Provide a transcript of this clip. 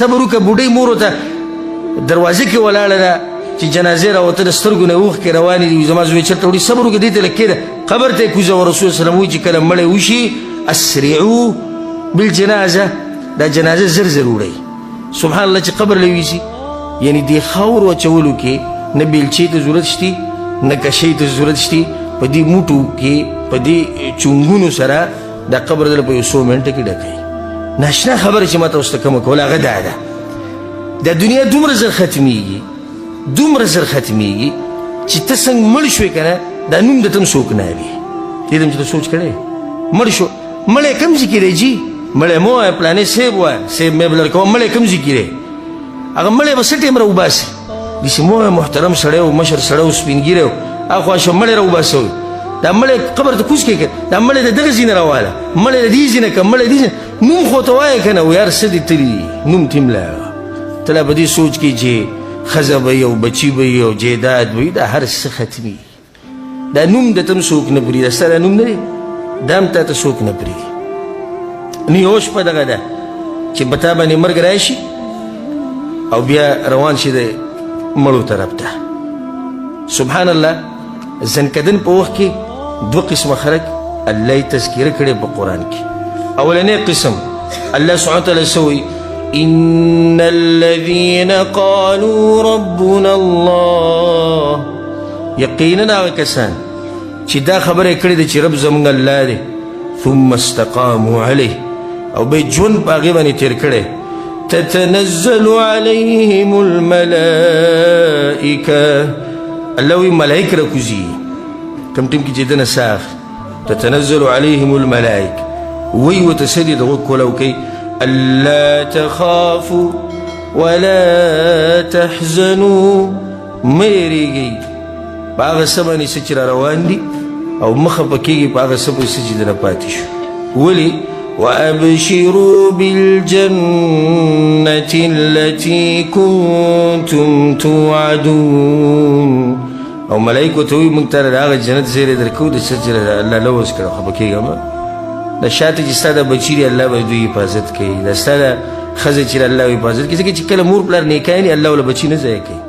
صبر وکړه. بوډۍ مور ته دروازه کې ولاړه ده چې جنازې راوته، د سترګو نه اوښکې روانې دي، زما زوی چېرته وړي؟ صبر وکړه، دې ته لږ کښېنه. قبر ته یې کوزه. رسول سلام وایي چې کله مړی وشي، اسرعو بالجنازه، دا جنازه زر زر وړئ. سبحان الله، چې قبر له ویسي، یعنې دې خاورو اچولو کې نه بیلچې ته ضرورت شتي، نه کشۍ ته ضرورت شتي. په دې موټو کې، په دې چونګونو سره دا قبر دله په یو څو منټه کې ډکوي. ناشنا خبره چې ما ته اوس ته کومه کوله، هغه دا ده: دا دنیا دومره زر ختمیږي، دومره زر ختمیږي چې ته څنګه مړ شوې که نه، دا نوم درته هم څوک نه اوري. دې ته هم چې ته سوچ کړی، مړ شو، مړی کوم ځای کې دی جي؟ مړی مه وایه، پلانې صیب وایه، صیب مې به درکوم. مړی کوم ځای کې دی؟ هغه مړی به څه ټایم راوباسي؟ داسې مه وایه محترم سړی و، مشر سړی و، سپین ږیری و، اخوا شه مړی راوباسوي. دا مړی قبر ته کوز کړې، دا مړی د دغه ځای نه راواله، مړی د دې ځای نه که، مړی د دې ځای نوم خو ته وایې که نه. یار څه دې تلي دي، نوم تیم لاړه. ته لا په دې سوچ کې چې ښځه به یې او بچي به یې او جایداد به یې، دا هر څه ختمېږي. دا نوم د تم څوک نه پرېږدي، دا ستا دا نوم نه دی، دا هم تا ته څوک نه پرېږدي. نو یوه شپه دغه ده چې په تا باندې مرګ راشي او بیا روان شي د مړو طرف ته. سبحان الله، ځنکدن په وخت کې دوه قسمه خلک الله یې تذکره کړې په قرآن کې. اولنی قسم الله سبحانه وتعالی څه وایي؟ إن الذين قالوا ربنا الله، یقینا هغه کسان چې دا خبره یې کړې ده چې رب زموږ الله دی، ثم استقاموا علیه، او به ژوند په هغې باندې تېر کړی، تتنزل علیهم الملائکه، الله وایي ملائک راکوزي کوم ټیم کې چې دنه ساه اخلي. تتنزل علیهم الملائکه، وایي ورته څه دي د غوږ کولاو کوي، الا تخافوا ولا تحزنوا، مه یېرېږئ په هغه څه باندې څه چې را روان دي، او مه خفه کېږئ په هغه څه پسې څه چې درنه پاتې شو. ولې؟ وأبشروا بالجنة التي كنتم توعدون، او ملایکو ته وایي موږ ته د هغه جنت زیری درکوو د څه چې الله لوظ کړی. خفه کېږه مه. دا شاته چې ستا د بچي دی، الله به دوی حفاظت کوي. دا ستا د ښځه چې الله حفاظت کوي، ځکه چې کله مور پلار نیکان، الله وله بچي نه ضایع کوي.